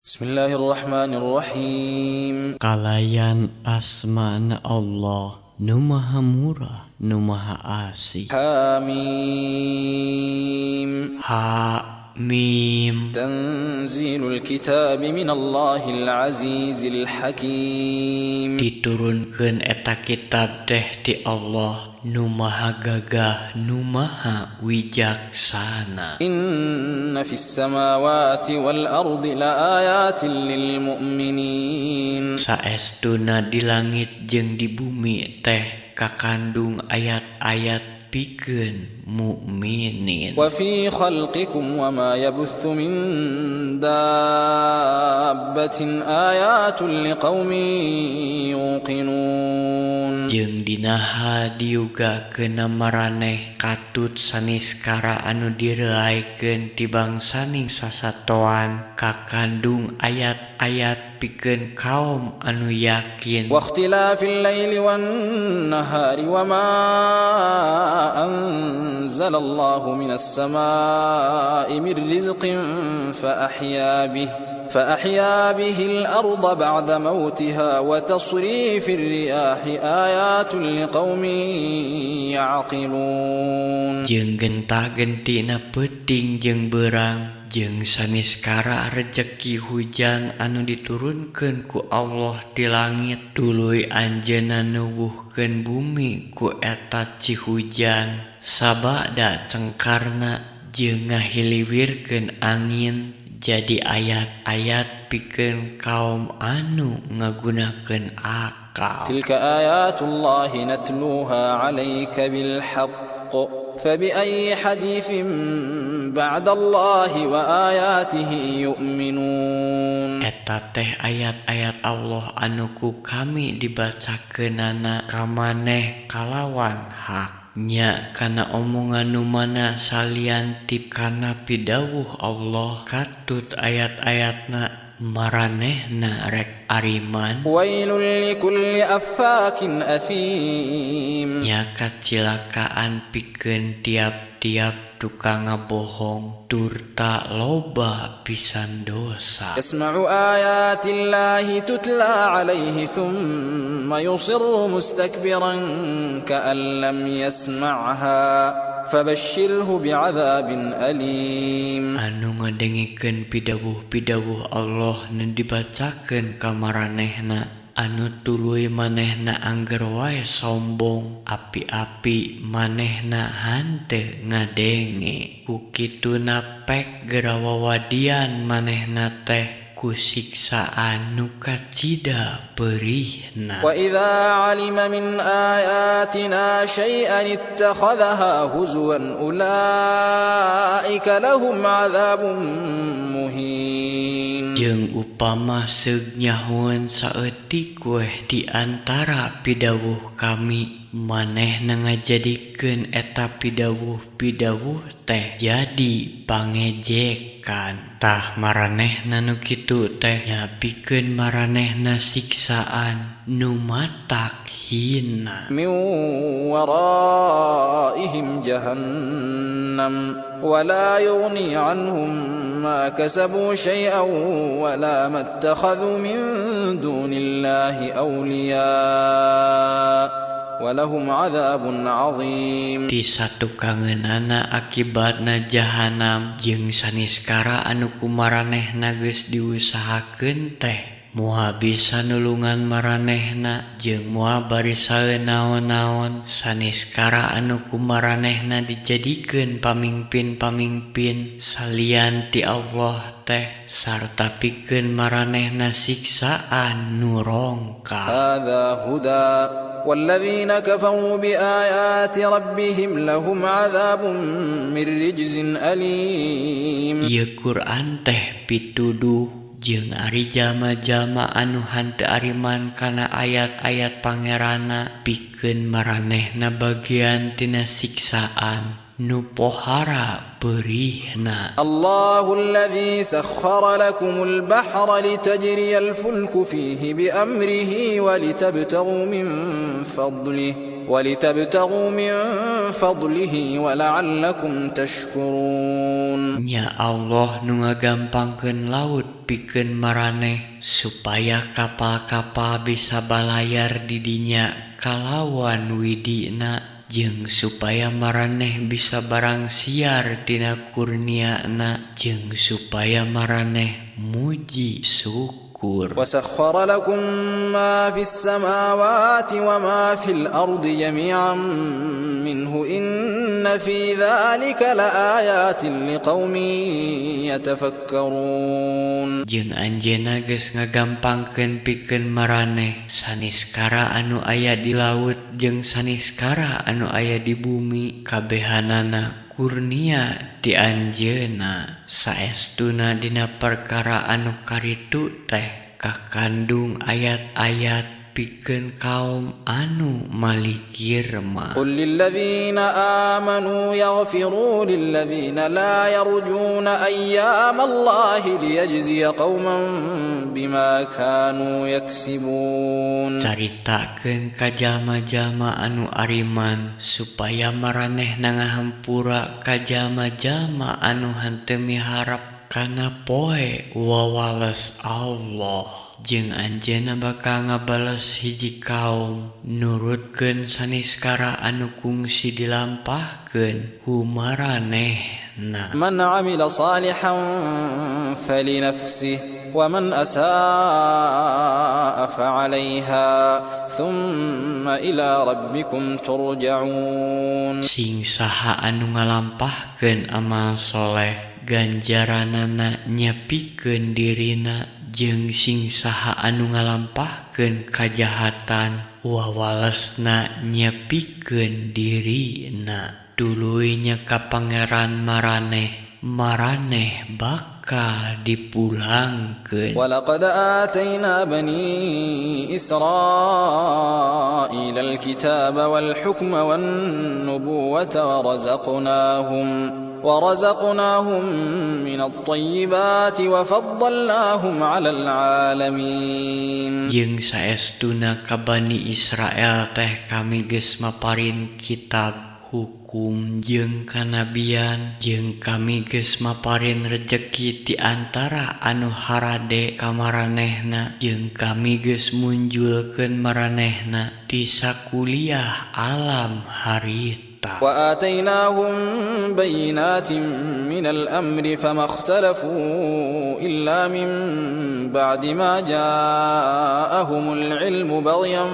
بسم الله الرحمن الرحيم. Kalayan asmana Allah nu maha murah nu maha asih. حميم. Ha Mim. تنزيل الكتاب من الله العزيز الحكيم. Diturunkeun eta kitab teh ti Allah nu maha gagah nu maha wijaksana. إن في السماوات والأرض لآيات للمؤمنين. Saestuna di langit jeung di bumi teh kakandung ayat-ayat pikeun mukminin. وفي خلقكم وما يبث من دابة آيات لقوم يوقنون. Jeung dinaha diugakeun maraneh katut saniskara anu direlaikeun ti bangsaning sasatoan kakandung ayat-ayat pikeun kaum anu yakin. واختلاف الليل والنهار وما أنزل الله من السماء من رزق فأحيا به الأرض بعد موتها وتصريف الرياح آيات لقوم يعقلون. Jeung genta-gentina peuting jeung beurang jeung saniskara rejeki hujan anu diturunkeun ku Allah ti langit tuluy anjeunna nuwuhkeun bumi ku eta cihujan sabada cengkarna jeung ngahiliwirkeun angin jadi ayat-ayat pikeun kaum anu ngagunakeun akal. تلك آيات الله نتلوها عليك بالحق فبأي حديث بعد الله وآياته يؤمنون. Eta teh ayat-ayat Allah anu ku kami dibacakeunana ka maneh kalawan hak. Nya kana omongan nu mana salian ti kana pidawuh Allah katut ayat-ayatna maranehna rek ariman. ويل لكل أفاك أثيم. Nya kacilakaan pikeun tiap-tiap tukang ngabohong turta loba pisan dosa. يسمع آيات الله تتلى عليه ثم يصر مستكبرا كأن لم يسمعها فبشره بعذاب أليم. Anu ngadengikeun pidawuh-pidawuh Allah nu dibacakeun ka maranehna anu tuluy manehna angger wae sombong api-api manehna hanteu ngadenge ku kituna pek gerawawadian manehna teh ku siksaan nu kacida perihna. وإذا علم من آياتنا شيئا اتخذها هزوا أولئك لهم عذاب مهين. Jeung upama seug nyahoeun saeutik weh di antara pidawuh kami manehna ngajadikeun eta pidawuh-pidawuh teh jadi pangejekan tah maranehna nu kitu teh nya pikeun maranehna siksaan nu matak hina. من ورائهم جهنم ولا يغني عنهم ما كسبوا شيئا ولا ما اتخذوا من دون الله أولياء ولهم عذاب عظيم. Di satukangeunana akibatna jahanam jeung saniskara anu ku maranehna geus diusahakeun teh moal bisa nulungan maranehna jeung moal barisaeun naon-naon saniskara anu ku maranehna dijadikeun pamingpin-pamingpin salian ti Allah teh sarta pikeun maranehna siksaan nu rongkah. هذا هدى والذين كفروا بآيات ربهم لهم عذاب من رجز أليم. Ieu Quran teh pituduh jeung ari jalma-jalma anu hanteu ariman kana ayat-ayat Pangeranna pikeun maranehna bagian tina siksaan nu pohara perihna. الله الذي سخر لكم البحر لتجري الفلك فيه بأمره ولتبتغوا من فضله ولعلكم تشكرون. Nya Allah nu ngagampangkeun laut pikeun maraneh supaya kapal-kapal bisa balayar di dinya kalawan widina jeung supaya maraneh bisa barang siar tina kurniana jeung supaya maraneh muji syukur. وسخر لكم ما في السماوات وما في الأرض جميعا منه إن في ذلك لآيات لقوم يتفكرون. Jeung anjeunna geus ngagampangkeun pikeun maraneh saniskara anu aya di laut jeung saniskara anu aya di bumi, kabehanana kurnia ti anjeunna. Saestuna dina perkara anu karitu teh kakandung ayat-ayat pikeun kaum anu malikir mah. قل للذين آمنوا يغفروا للذين لا يرجون أيام الله ليجزي قوما بما كانوا يكسبون. Caritakeun ka jalma-jalma anu ariman supaya maranehna ngahampura ka jalma-jalma anu henteu miharep kana poe wawales Allah, jeung anjeunna bakal ngabales hiji kaum nurutkeun saniskara anu kungsi dilampahkeun ku maranehna. من عمل صالحا فلنفسه ومن أساء فعليها ثم إلى ربكم ترجعون. Sing saha anu ngalampahkeun amal soleh, ganjaranana nyepikeun dirina, jeung sing saha anu ngalampahkeun kajahatan, wawalesna nyepikeun dirina. Tuluy nya ka Pangeran maraneh, maraneh bakal dipulangkeun. ولقد آتينا بني إسرائيل الكتاب والحكم والنبوة ورزقناهم من الطيبات وفضلناهم على العالمين. Jeung saestuna ka Bani Israel teh kami geus maparin kitab, hukum jeung kanabian, jeung kami geus maparin rejeki ti antara anu harade ka maranehna, jeung kami geus munjulkeun maranehna ti sakuliah alam harita. وآتيناهم بينات من الأمر فما اختلفوا إلا من بعد ما جاءهم العلم بغيا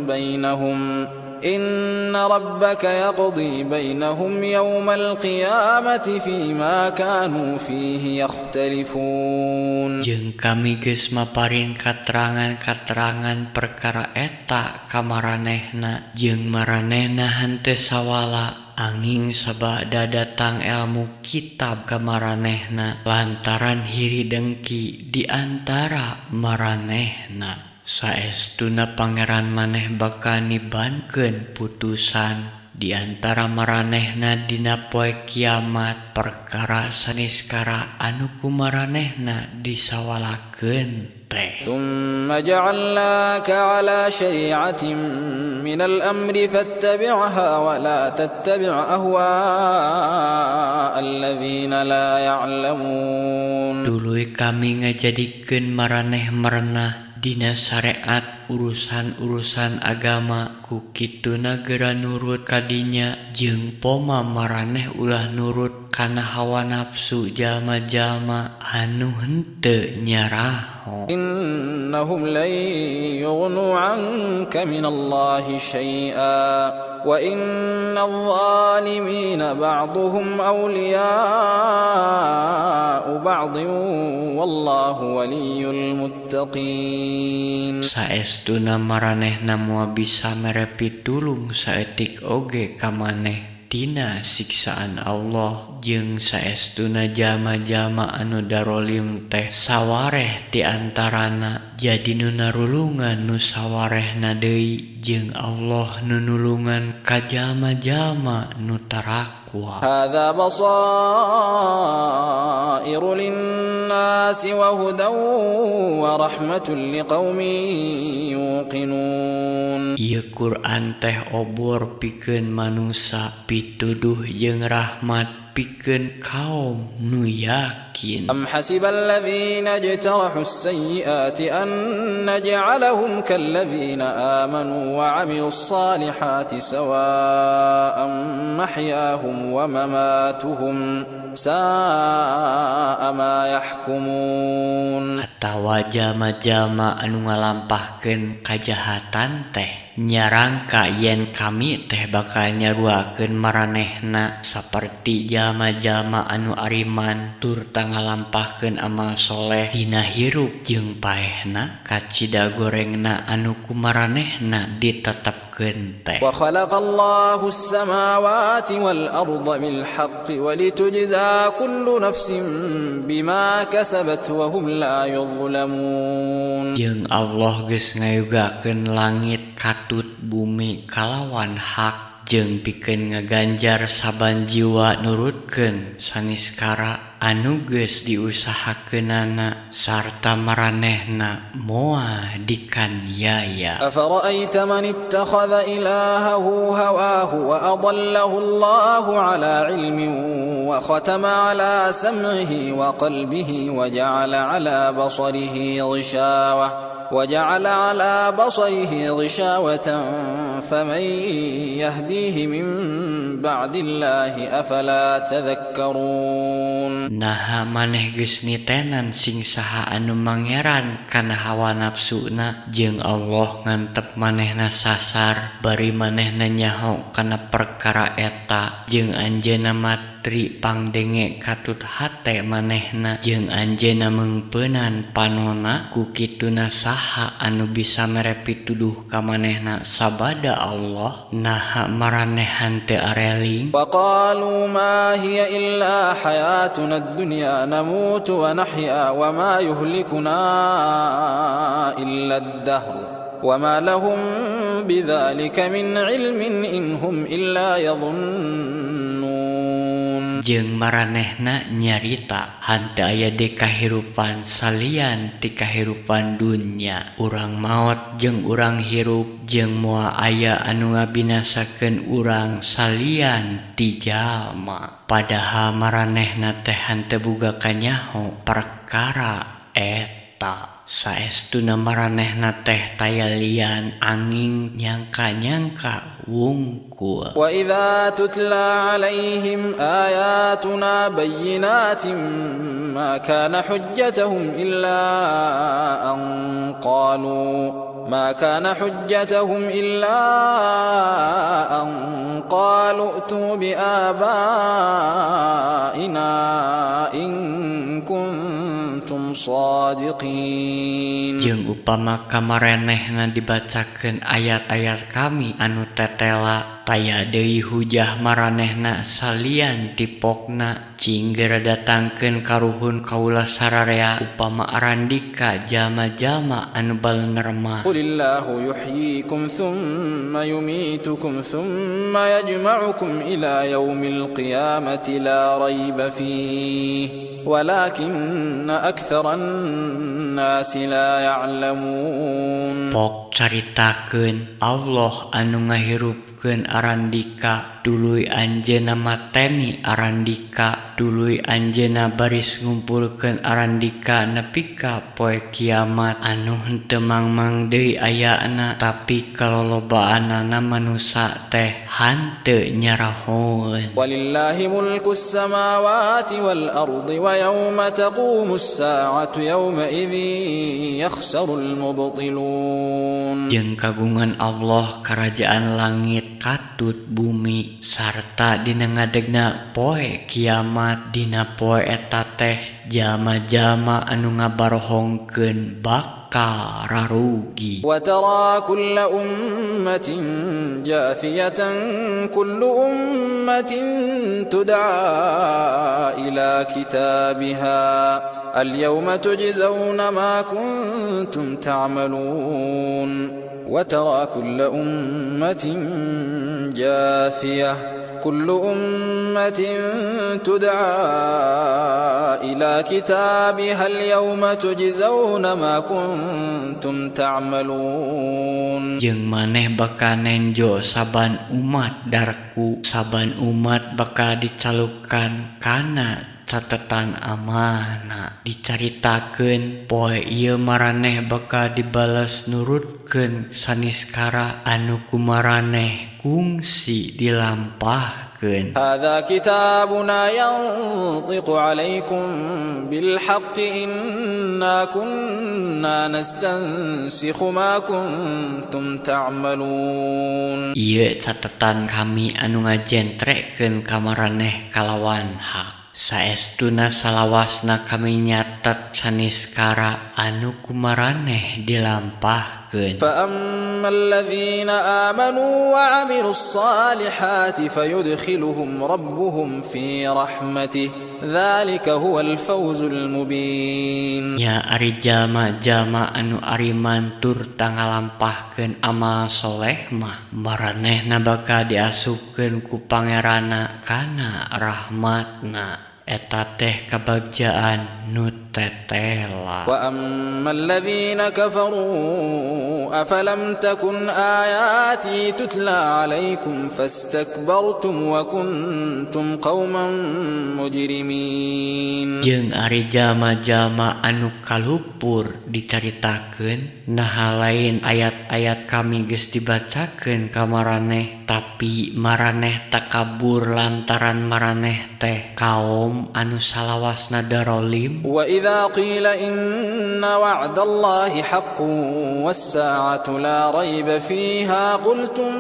بينهم إن ربك يقضي بينهم يوم القيامة فيما كانوا فيه يختلفون. Jeung kami geus maparin katerangan-katerangan perkara eta ka maranehna, jeung maranehna henteu sawala anging sabada datang elmu kitab ka maranehna lantaran hiri dengki di antara maranehna. Saestuna Pangeran maneh bakal nibankeun putusan di antara maranehna dina poe kiamat perkara saniskara anu ku maranehna disawalakeun teh. ثم جعلناك على شريعة من الأمر فاتبعها ولا تتبع أهواء الذين لا يعلمون. Tuluy kami ngajadikeun maraneh merenah dina syariat urusan-urusan agama, ku kituna geura nurut kadinya, jeung poma maraneh ulah nurut kana hawa nafsu jalma-jalma anu henteu nyaraho. إنهم لن يغنوا عنك من الله شيئا وإن الظالمين بعضهم أولياء بعض والله ولي المتقين. Saestuna maranehna moal bisa mere pitulung saeutik oge ka maneh tina siksaan Allah, jeung saestuna jalma-jalma anu darolim teh sawareh ti antarana jadi nu narulungan nu sawarehna deui, jeung Allah nu nulungan ka jalma-jalma nu tarakwa. هذا بصائر للناس وهدى ورحمة لقوم يوقنون. Ieu Quran teh obor pikeun manusa, pituduh jeung rahmat pikeun kaum nu yakin. Am hasibal ladzina ijtarahu as-sayyi'ati an naj'alahum kalladzina amanu wa 'amilus salihati sawa'an mahyahum wa mamatuhum sa'a ma yahkumun. Atawa jalma-jalma anu ngalampahkeun kajahatan teh nyarangka yen kami teh bakal nyaruakeun maranehna saperti jalma-jalma anu ariman turta ngalampahkeun amal soleh dina hirup jeung paehna kacida gorengna anu kumaranehna ditetepkeun teh. Wa khalaqallahu as-samawati wal arda bil haqqi wa litujza kullu nafsin bima kasabat wa hum la yuzlamun. Jeung Allah geus ngayugakeun langit katut bumi kalawan hak jeung pikeun ngaganjar saban jiwa nurutkeun saniskara anu geus diusahakeunana sarta maranehna moal dikaniaya. Afara'aita man ittakhadha ilahahu hawahu wa adallahu Allahu ala ilmin wa khatama ala sam'ihi wa qalbihi wa ja'ala ala basarihi ghishawa وجعل على بصره غشاوة فمن يهديه من بعد الله أفلا تذكرون. Naha maneh geus nitenan sing saha anu mangeran kana hawa nafsuna jeung Allah ngantep manehna sasar bari manehna nyaho kana perkara eta jeung anjeunna matri pangdenge katut hate manehna jeung anjeunna meungpeunan panona ku kituna saha anu bisa mere pituduh ka manehna sabada Allah. Naha maranehan teu areling. Waqalu ma hiya illa hayatuna ad-dunya namutu wa nahya wa ma yuhlikuna illa ad-dahr wa ma lahum bidzalika min ilmin in hum illa yadhunnun. Jeung maranehna nyarita henteu aya deui kahirupan salian ti kahirupan dunya, urang maot jeung urang hirup jeung moal aya anu ngabinasakeun urang salian ti jalma. Padahal maranehna teh henteu boga kanyaho perkara eta. Saestuna maranehna teh taya lian angin nyangka-nyangka wungkul. Wa idza tutla alaihim ayatuna bayyinatin ma kana hujjatuhum illa an qalu ma kana hujjatuhum illa an qalu utu bi abaina in kuntum shadiqin. Jeung upama kamarenehna dibacakeun ayat-ayat kami anu tetela taya deui hujah maranehna salian tipokna cing geura datangkeun karuhun kaula sararea upama arandika jalma-jalma anu balenerma. Qulillahu yuhyikum thumma yumitukum thumma yajma'ukum ila yaumil qiyamati la raiba fihi walakinna aktsaran nasi la ya'lamun. Pok caritakeun Allah anu ngahirupkeun arandika tuluy anjeunna mateni arandika tuluy anjeunna baris ngumpulkeun arandika nepi ka poe kiamat anu henteu mangmang deui ayana tapi kalolobaanana manusa teh henteu nyarahoeun. Walillahi mulkus samawati wal ardi wa yauma taqumus saa'atu yauma idzin yakhsarul mubtilun. Jeung kagungan Allah karajaan langit katut bumi sarta dina ngadegna poe kiamat dina poe eta teh jalma-jalma anu ngabarohongkeun bakal rarugi. Wa tara kulla ummatin jathiyatan kullu ummatin tud'a ila kitabiha اليوم تجزون ما كنتم تعملون. وترى كل أمة جاثية، كل أمة تدعى إلى كتابها اليوم تجزون ما كنتم تعملون. Jeung maneh bakal nenjo saban umat darku, saban umat bakal dicalukan kana catetan amanah. Dicaritakeun poe ieu maraneh bakal dibales nurutkeun saniskara anu kumaraneh kungsi dilampahkeun. هذا كتابنا ينطق عليكم بالحق إنا كنا نستنسخ ما كنتم تعملون. Ieu catetan kami anu ngajentrekeun ka maraneh kalawan hak. Saestuna salawasna kami nyatet saniskara anu kumaraneh dilampahkeun. فأما الذين آمنوا وعملوا الصالحات فيدخلهم ربهم في رحمته ذلك هو الفوز المبين. Nya ari jalma-jalma anu ariman turta ngalampahkeun amal soleh mah maranehna bakal diasupkeun ku Pangeranna kana rahmatna. Eta teh kabagjaan nu tetela. وأما الذين كفروا أفلم تكن آياتي تتلى عليكم فاستكبرتم وكنتم قوما مجرمين. Jeung ari jalma-jalma anu kalupur dicaritakeun naha lain ayat-ayat kami geus dibacakeun ka maraneh, tapi maraneh takabur lantaran maraneh teh kaum anu salawasna darolim. وإذا قيل إن وعد الله حق والساعة لا ريب فيها قلتم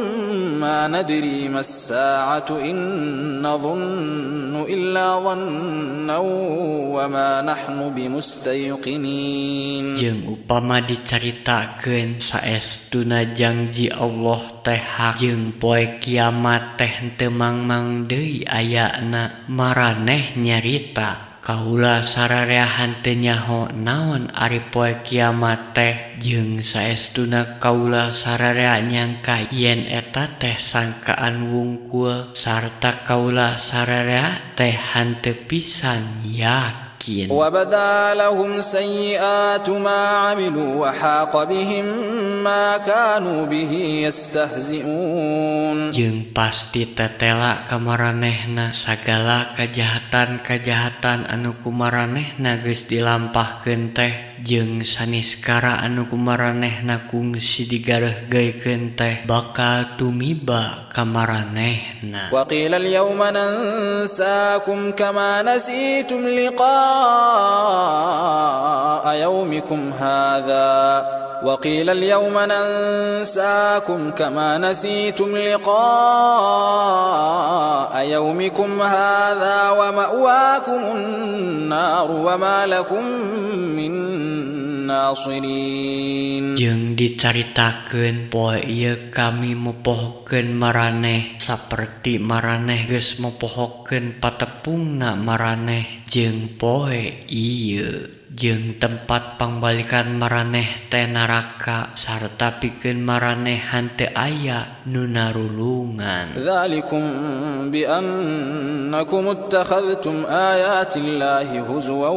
ما ندري ما الساعة إن نظن إلا ظنا وما نحن بمستيقنين. Jeung upama dicaritakeun saestuna janji Allah teh hak jeung poe kiamat teh henteu mangmang deui ayana, maraneh nyarita kaula sararea henteu nyaho naon ari poe kiamat teh, jeung saestuna kaula sararea nyangka yen eta teh sangkaan wungkul sarta kaula sararea teh henteu pisan yakin. وبدا لهم سيئات ما عملوا وحاق بهم ما كانوا به يستهزئون. Jeung pasti tetela ka maranehna sagala kajahatan-kajahatan anu kumaranehna geus dilampahkeun teh, jeung saniskara anu kumaranehna kungsi digareuhgeukeun teh bakal tumiba ka maranehna. وقيل اليوم ننساكم كما نسيتم لقاء يومكم هذا وقيل اليوم ننساكم كما نسيتم لقاء يومكم هذا ومأواكم النار وما لكم من ناصرين. Jeung dicaritakeun poe ieu kami mopohokeun maraneh saperti maraneh geus mopohokeun patepungna maraneh jeung poe ieu, jeung tempat pangbalikan maraneh teh neraka sarta pikeun maraneh henteu aya nu narulungan. ذلكم بأنكم اتخذتم آيات الله هزوا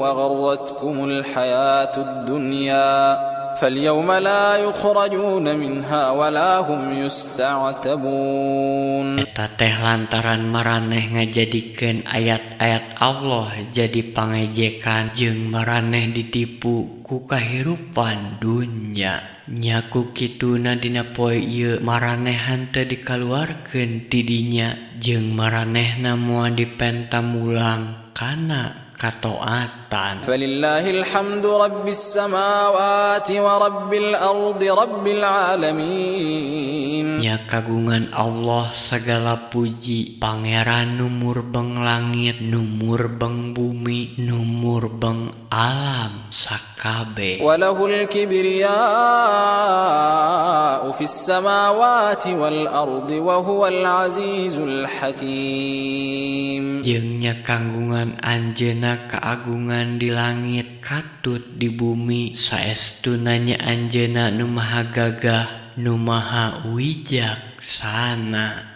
وغرتكم الحياة الدنيا فاليوم لا يخرجون منها ولا هم يستعتبون. Eta teh lantaran maraneh ngajadikeun ayat-ayat Allah jadi pangejekan jeung maraneh ditipu ku kahirupan dunya. Nya ku kituna dina poe ieu maraneh henteu dikaluarkeun ti dinya jeung maranehna moal dipenta mulang kana katoatan. فلله الحمد رب السماوات ورب الأرض رب العالمين. Nya kagungan Allah sagala puji, Pangeran nu murbeng langit, nu murbeng bumi, nu murbeng alam sakabe. وله الكبرياء في السماوات والأرض وهو العزيز الحكيم. Jeung nya kanggungan Anjeunna kaagungan di langit katut di bumi, saestuna nya Anjeunna nu maha gagah, nu maha wijaksana.